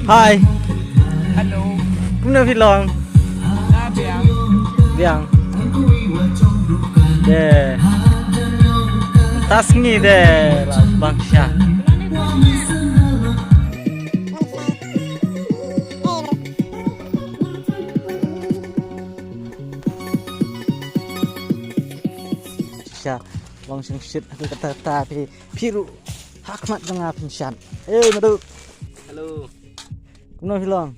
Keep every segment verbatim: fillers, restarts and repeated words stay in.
Hi. Hello. Kumno phi long? Ah, biang. Biang. De. Tas ngi de. Bang sha. Sha. Long sing shit. Kata kata phi. Phi ruh. Ha khmat jong nga phin shan. Eh, madu. Hello. Kumno phi long?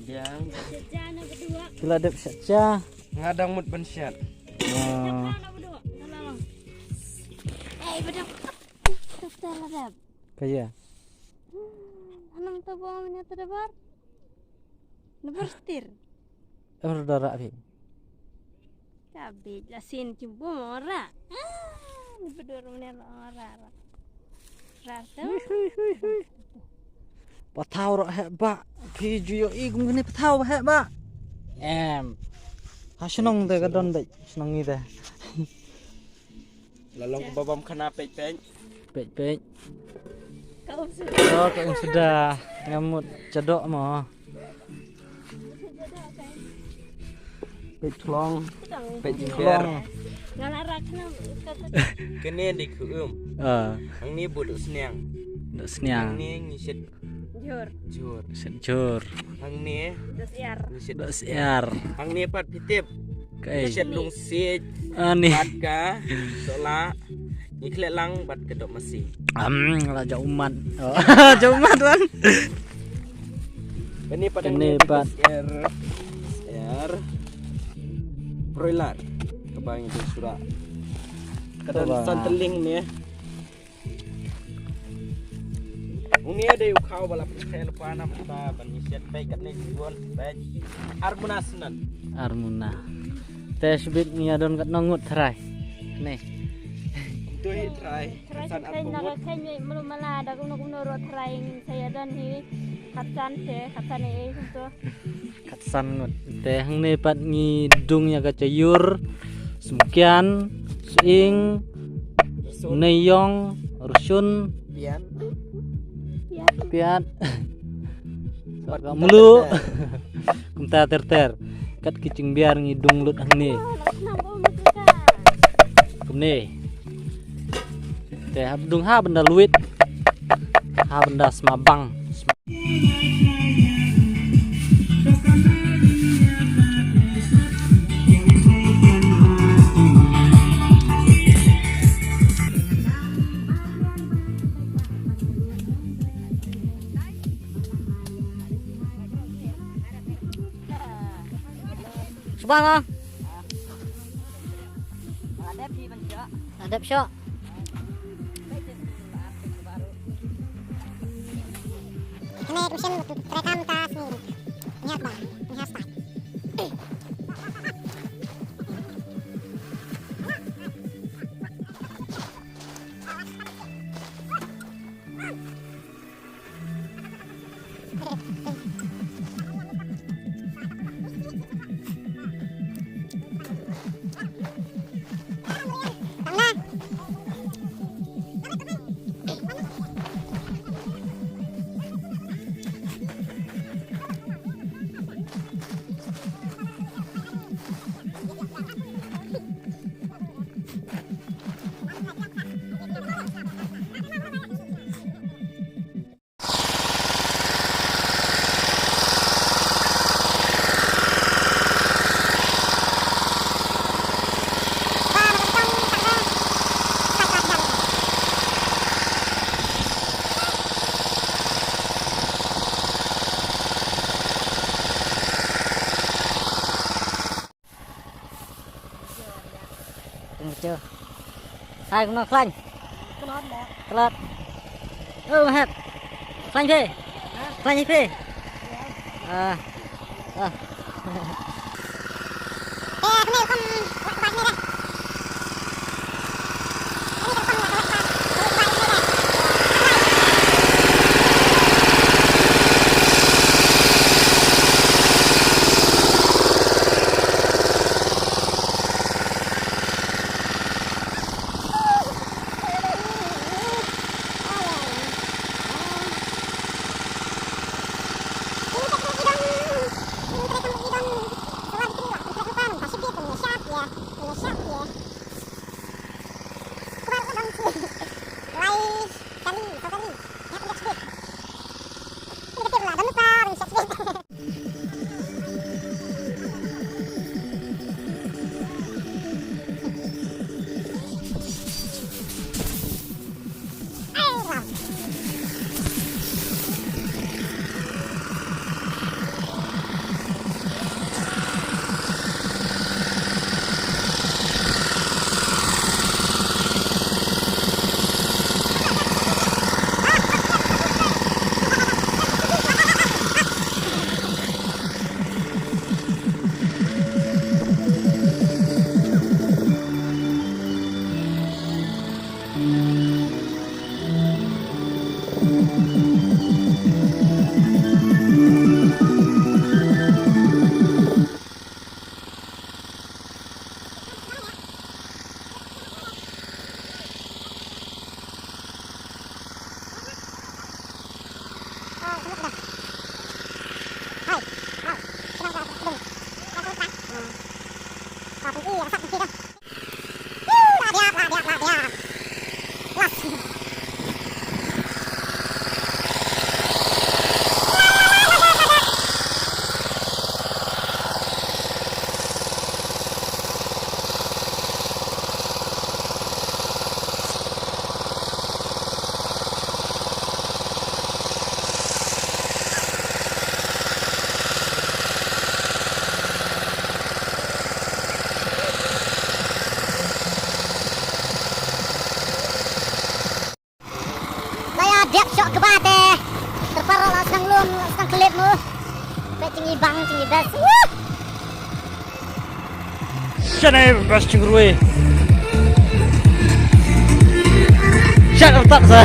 Biang. Phi la dep sha cha? Nga dang mut ban shan. Oh. Eh, madu. Ka ya. Hanang to bo manya to dabar. Dabar stir. Em ru dara phi. Ka bit la sin ki bom ora. Ah, ni bedur mene la ora ra. Rar tu. Hui, hui, hui, hui. Pathaw ro he ba. Phi ju ïohi kum kane pathaw he ba. Em. Ha shnong te ka don bit. Shnong ngi te. La long ba bam khana peit peit. Peit peit. Ka um suda. Oh, ka um suda. Nga mut chadok mo. Peit khlong. Peit khlong. Nga la rak na ka. Kane di khu um. Ah. Hangne bu duk sniang. Duk sniang. Hangne ngi shet jhur. Jhur. Shet jhur. Hangne. Duk siar. Ngi shet duk siar. Hangne pat phi tip. Kaei? Ngi shet lungsiej. Ani. Bad ka sola. Ngi khleh lang bad ka dok masi. Am, la ja umat. Oh. Ja umat wan. Kane pat. Kane pat. Air. Air. Broiler. Kaba ngi tu sura. Ka don san teling ne. Uni dei u khaw ba la pynkhel pa na mynta ban ngi shet peit katne jingwon peit. Armuna snan. Armuna. Te shibit ngi ïa don katno ngut trai. Ne. Tu hi trai. Trai san khain na ka khain melu mala da kumno kumno ro trai ngin sa ïa don hi. Khatsan te khatsan ei kumto. Khatsan ngut. Te hangne pat ngi dung ïa ka cha ïur, smkian, sying, neiïong, rshun, piat. Piat. Ka mluh. Kumta ter ter. Kat ki jingbiar ngi dung lut hangne. Kumne. Te hap dung ha bynda luit. Ha bynda sma bang. Bang ah. Adep shoh. Kane ka machine treikam ka sngi. Ngiat ba, ngiat stai. Thank you. Hai, kumno khlaiñ? Tlot. Tlot. Oh, mahet. Khlaiñ phi? Ha? Khlaiñ phi? Ya. Ah. Ah. Ba ïa dep shoh kba te. Tyrpar la sdang lum, la sdang klet mo. Peit jingibang, jingibes. Woo! Shane best jingrwai. Shut up, tak sa.